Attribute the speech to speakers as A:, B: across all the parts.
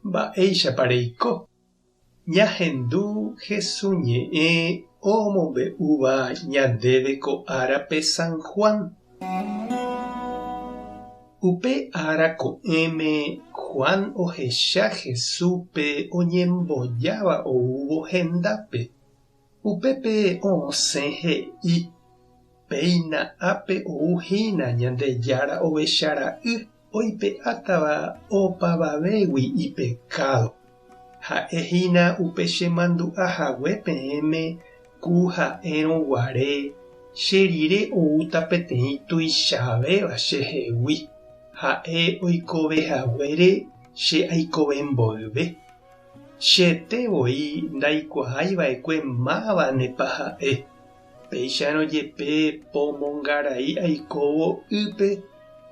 A: Mba'éichapa reiko? Ñahendu Hesu ñe'ẽ omombe'úva ñandéve ko árape San Juan. Upe ára ko'ẽme Juan ohecha Jesúspe oñembojáva oúvo hendápe. Upépe osẽ he'i, Péina ápe ou hína Ñandejára ovecha ra'y oipe'átava opavavégui ipekádo. Ha'e hína upe chemandu'a hague peẽme ku ha'érõ guare, che rire oúta peteĩ tuichavéva chehegui, ha'e oikove haguére che aikove mboyve. Chete voi ndaikuaái va'ekue mávanepa ha'e. Péicharõ jepe pomongarai aikóvo ýpe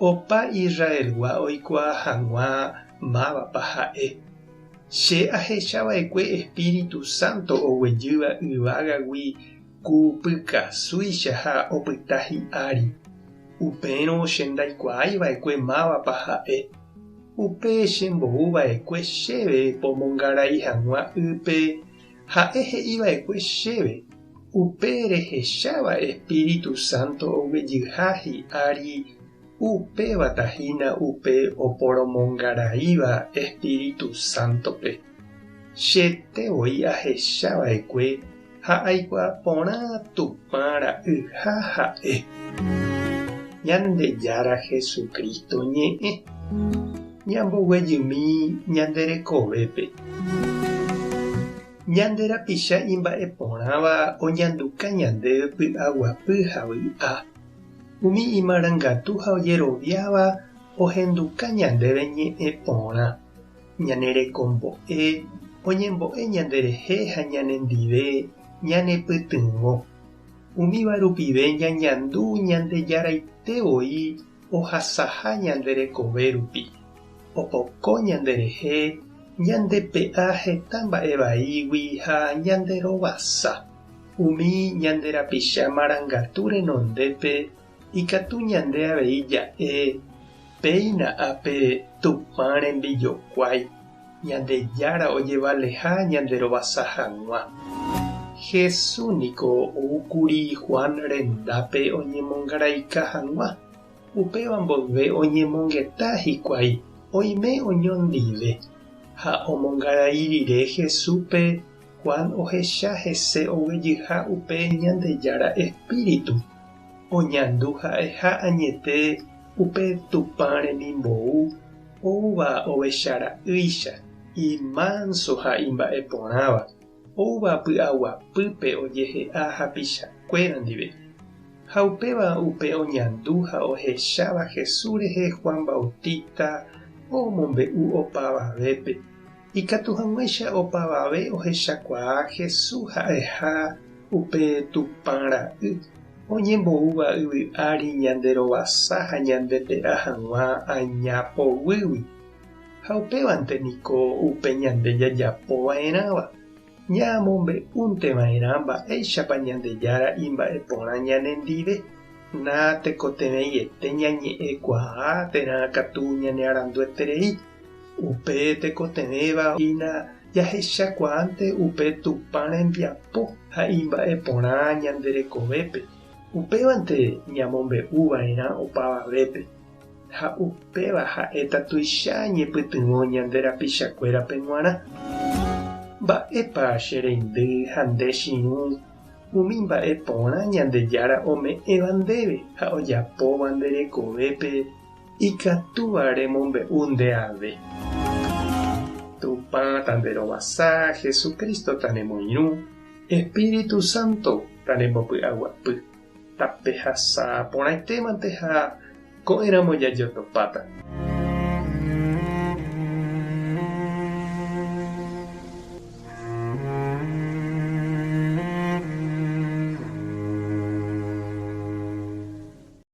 A: opa Israelgua oikuaa hag̃ua mávapa ha'e. Che ahecha va'ekue Espíritu Santo oguejýva yvágagui ku pykasúicha ha opyta hi'ári. Upérõ che ndaikuaái va'ekue mávapa ha'e. Upe chembou va'ekue chéve pomongarai hag̃ua ýpe Ha'e he'i va'ekue chéve, Upe rehecháva Espíritu Santo oguejyha hi'ári, upévata hína upe oporomongaraíva Espíritu Sántope. Chete voi ahecha va'ekue ha aikuaa porã Tupã ra'yha ha'e. Ñandejára Jesucristo ñe'ẽ. Ñamboguejymi ñande rekovépe. Ñande rapicha imba'eporãva oñanduka ñandéve py'aguapy ha vy'a. Umi imarangatu ha ojeroviáva ohenduka ñandéve ñe'ẽ porã. Ñane rekombo'e oñembo'e ñanderehe ha ñanendive ñanepytyvõ. Umíva rupive ñañandu Ñandejaraite voi ohasaha ñande rekove rupi, opoko ñanderehe, ñandepe'a heta mba'e vaígui ha ñanderovasa. Umi ñande rapicha marangatu renondépe ikatu ñande avei ja'e, Péina ápe Tupã rembijokuái, Ñandejára ojevaleha ñanderovasa hag̃ua. Jesús niko oúkuri Juan rendápe oñemongaraika hag̃ua. Upéva mboyve oñemongeta hikuái, oime oñondive. Ha omongarai rire Jesúspe, Juan ohecha hese oguejyha upe Ñandejára espíritu. Oñandu ha'eha añete upe Tupã remimbou oúva ovecha ra'ýicha, imánso ha imba'eporãva, oúva py'aguapýpe ojehe'a hapichakuéra ndive. Ha upéva upe oñandu ha ohecháva Jesús rehe Juan Bautista omombe'u opavavépe, ikatu hag̃uáicha opavave ohechakuaa Jesús ha'eha upe Tupã Ra'y, oñemboúva yvy ári ñande rovasa ha ñande pe'a hag̃ua aña poguýgui. Ha upévante niko upe ñande jajapo va'erãva, ñamombe'únte va'erã mba'éichapa Ñandejára imba'eporã ñanendive, natekotevẽiete ñañe'ẽkuaa térã katu ñanearandueterei. Upe tekotevẽva hína jahechakuaánte upe Tupã rembiapo ha imba'e porã ñande rekovépe, upévante ñamombe'u va'erã opavavépe. Ha upéva ha'éta tuicha ñepytyvõ ñande rapichakuérape g̃uarã. Mba'épa che reindy ha nde chirũ umi mba'e porã Ñandejára ome'ẽva ndéve ha ojapóva nde rekovépe Ikatúva remombe'u nde ave. Tupã tanderovasa, Jesucristo tanemoirũ, Espíritu Santo